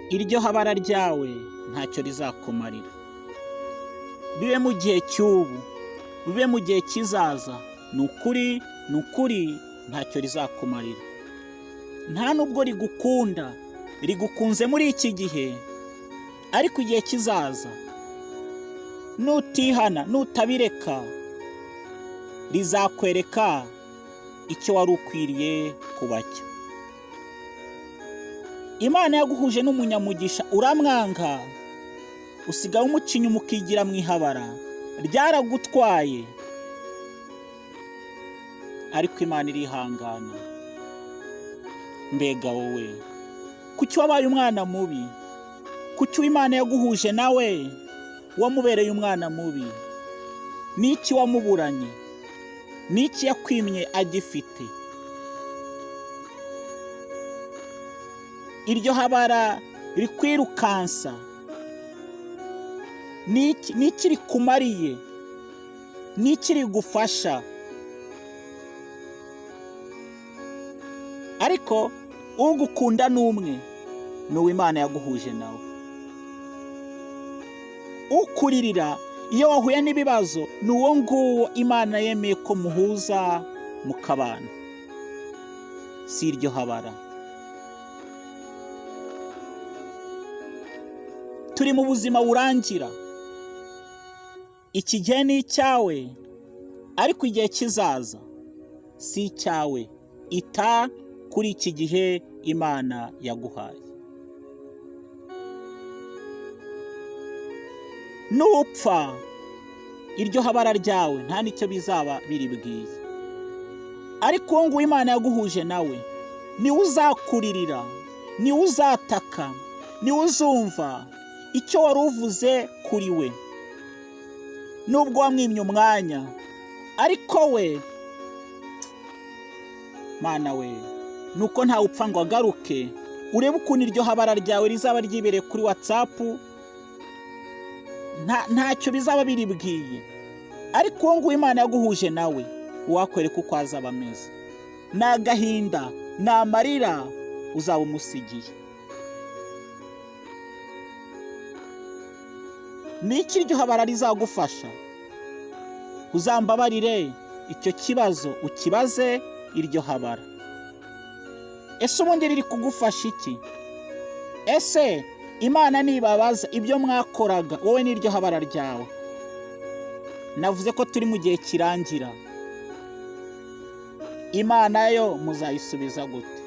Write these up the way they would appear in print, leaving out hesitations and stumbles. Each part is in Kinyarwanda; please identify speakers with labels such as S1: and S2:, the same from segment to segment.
S1: Iryo habara ryawe ntacyo rizakumarira, bibe mu gihe cy'ubu, bibe mu gihe kizaza, ni ukuri, ni ukuri ntacyo rizakumarira. Nta nubwo rigukunda, rigukunze muri iki gihe, ariko igihe kizaza nutihana, nutabireka, rizakwereka icyo wari ukwiriye kuba cyo. Imana yaguhuje n'umunyamugisha uramwanga, usigaye umuca inyuma ukigira mu ihabara, ryaragutwaye, ariko Imana irihangana. Mbega wowe, kuki wabaye umwana mubi? Kuki Imana yaguhuje nawe wamubereye umwana mubi? Niki wamuburanye? Niki yakwimye agifite? Iryo habara rikwirukansa, niki rikumariye? Niki rigufasha? Ariko ugukunda ni umwe, ni uwo Imana yaguhuje nawe. Ukuririra iyo wahuye n'ibibazo ni uwo nguwo Imana yemeye ko muhuza mukabana, si iryo habara. Turi mu buzima burangira, iki gihe ni icyawe, ariko igihe kizaza si icyawe. Ita kuri iki gihe Imana yaguhaye. Nupfa iryo habara ryawe nta n'icyo bizaba biribwiye, ariko uwo nguwo Imana yaguhuje nawe niwe uzakuririra, niwe uzataka, niwe uzumva icyo wari uvuze kuri we. Nubwo wamwimye umwanya, ariko we Mana we, nuko ntawe upfa ngo agaruke. Urebe ukuntu iryo habara ryawe rizaba ryibereye kuri WhatsApp, ntacyo bizaba biribwiye, ariko uwo nguwo Imana yaguhuje nawe uwakwereka uko azaba ameze. Ni agahinda, ni amarira uzaba umusigiye. Ni iki iryo habara rizagufasha? Uzambabarire icyo kibazo ukibaze iryo habara. Ese ubundi riri kugufasha iki? Ese Imana nibabaza ibyo mwakoraga wowe n'iryo habara ryawe? Navuze ko turi mu gihe kirangira. Imana yo muzayisubiza gute?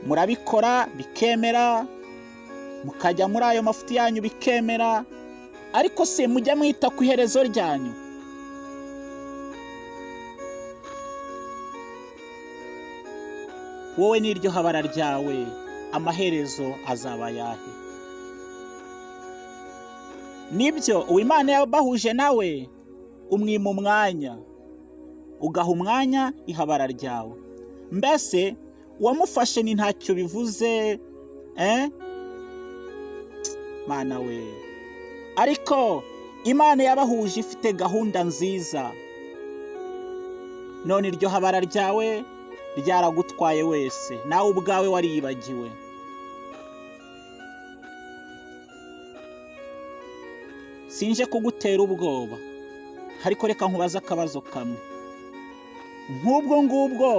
S1: Murabikora bikemera, mukajya muri ayo mafuti yanyu bikemera, ariko se mujya mwita ku iherezo ryanyu? Wowe n'iryo habara ryawe amaherezo azaba ayahe? Nibyo, uwo Imana yabahuje nawe umwima umwanya, ugaha umwanya ihabara ryawe. Mbese uwamufashe ni ntacyo bivuze, Mana we. Ariko Imana yabahuje ifite gahunda nziza, none iryo habara ryawe ryaragutwaye wese, nawe ubwawe wariyibagiwe. Sinje kugutera ubwoba, ariko reka nkubaze akabazo kamwe. Nk'ubwo ngubwo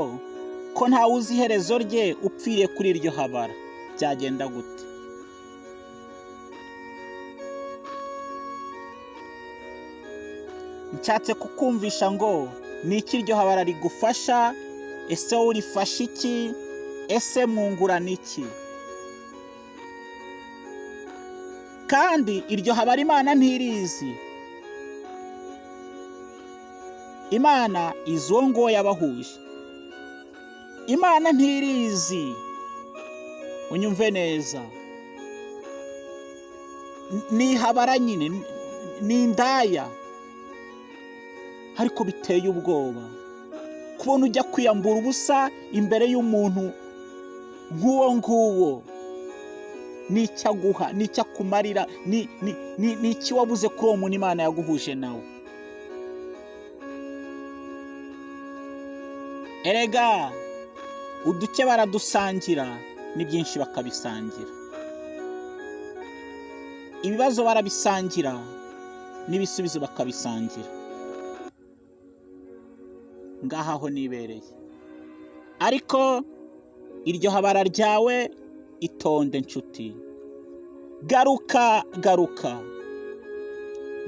S1: ko ntawe uzi iherezo rye upfiriye kuri iryo habara, byagenda gute? Nshatse kukumvisha ngo ni iki iryo habara rigufasha? Ese wowe urifasha iki? Ese mwungurana iki? Kandi iryo habara Imana ntirizi. Imana izi uwo nguwo yabahuje. Imana ntirizi, unyumve neza, ni ihabara nyine, ni indaya, ariko biteye ubwoba kubona ujya kwiyambura ubusa imbere y'umuntu nk'uwo nguwo. Ni icyo aguha, ni icyo akumarira, ni iki wabuze kuri uwo muntu Imana yaguhuje nawe? Erega Uduke baradusangira, n'ibyinshi bakabisangira. Ibibazo barabisangira, n'ibisubizo bakabisangira. Ngaha aho nibereye. Ariko iryo habara ryawe, itonde nshuti. Garuka, garuka,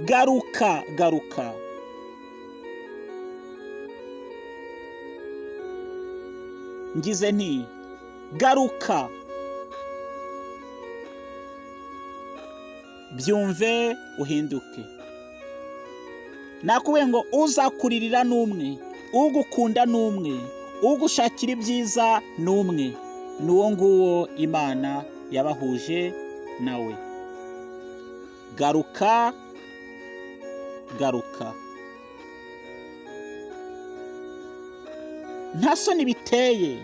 S1: garuka, garuka. Ngize nti garuka. Byumve uhinduke. Nakubwiye ngo uzakuririra ni umwe, ugukunda ni umwe, ugushakira ibyiza ni umwe, ni uwo nguwo Imana yabahuje nawe. Garuka, garuka. Nta soni biteye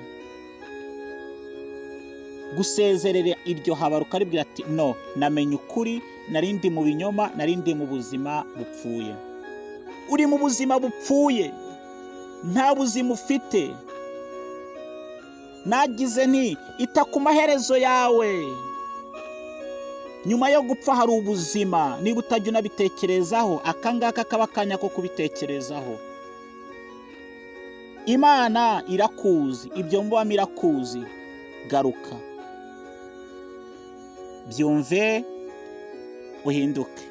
S1: gusezerera iryo habara ukaribwira ati no, namenye ukuri, narindi mu binyoma, narindi mu buzima bupfuye. Uri mu buzima bupfuye, nta buzima ufite. Nagize nti ita ku maherezo yawe. Nyuma yo gupfa hari ubuzima, niba utajya unabitekerezaho, aka ngaka kaba akanya ko kubitekerezaho. Imana irakuzi, ibyo mbamo irakuzi. Garuka, byumve uhinduke.